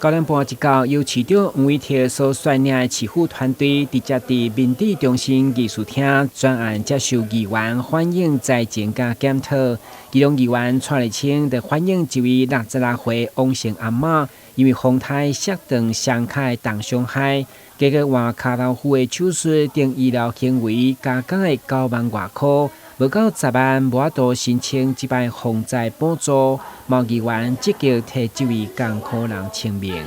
9點半一到，由市長黃偉哲所率領的市府團隊，直接佇民智中心議事廳專案接受議員反映災情佮檢討。其中議員蔡麗清就反映一位66歲王姓阿嬤，因為風颱摔斷雙跤的重傷害，結果換跤頭趺的手術等醫療行為，加總會9萬外箍，無夠10萬，無法度申請這擺防災補助。毛議員積極替這位艱苦人請命。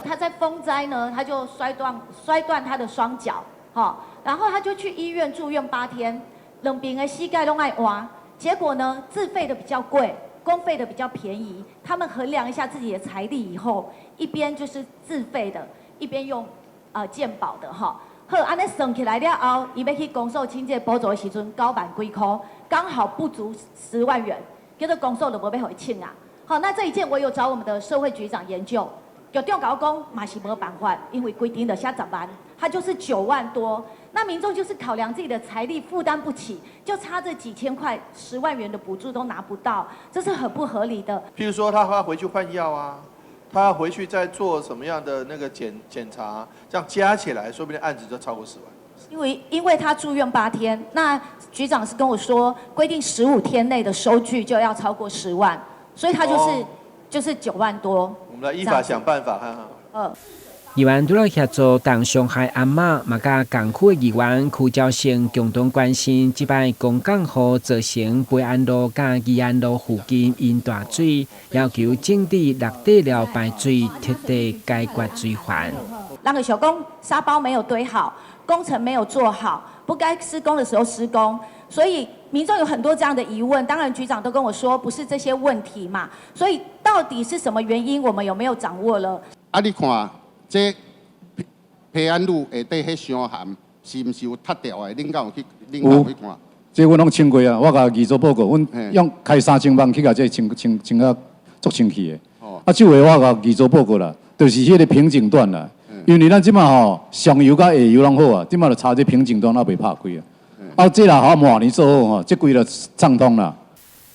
他在風災呢，他就摔斷他的雙腳，然後他就去醫院住院8天，兩邊的膝蓋攏愛換，結果呢，自費的比較貴，公費的比較便宜。他們衡量一下自己的財力以後，一邊就是自費的，一邊用健保的哈。好，按呢算起來了後，伊欲去公所請這個補助的時陣，9萬幾箍，剛好不足10萬元，叫做公所就無欲予伊請啊。好，那這一件我有找我們的社會局長研究，局長共我講嘛是無辦法，因為規定就寫十萬，他就是9萬多。那民眾就是考量自己的財力負擔不起，就差這幾千塊、10萬元的補助都拿不到，這是很不合理的。譬如說，他要回去換藥啊，他要回去再做什麼樣的那個檢查，這樣加起來，說不定案子就超過10萬。因為他住院8天，那局長是跟我說，規定15天內的收據就要超過十萬，所以他就是，就是9萬多。我們來依法想辦法，哈哈。議員除了協助重傷害阿嬤，嘛佮共區的議員區昭勝共同關心這擺公港雨造成培安路佮義安路附近淹大水，要求整治綠底寮排水，徹底解決水患。人就想講沙包沒有堆好，工程沒有做好，不該施工的時候施工，所以民眾有很多這樣的疑問。當然局長都跟我說不是這些問題嘛，所以到底是什麼原因，我們有沒有掌握了？啊，你看這培安路下底彼箱涵是毋是有塌掉的？恁敢有去？恁敢有去看？這阮攏清過啊，我共議做報告，阮用開3000萬去共這清清清甲足清氣的。啊，這回我共議做報告啦，就是彼个瓶頸段啦。因為咱這馬吼上游佮下游攏好啊，這馬就差這瓶頸段猶未拍開啊。啊，這若好明年做好吼，這規就暢通啦。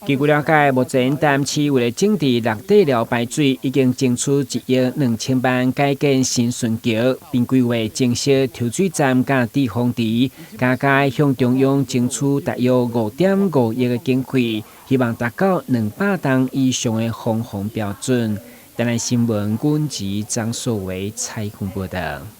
據了解，目前台南市為了整治綠底寮排水，已經爭取1億2千萬改建新順橋，並規劃增設抽水站佮滯洪池，加加向中央爭取大約5.5億的經費，希望達到200噸以上的防洪標準。台南新聞，阮吉張碩維採訪報道。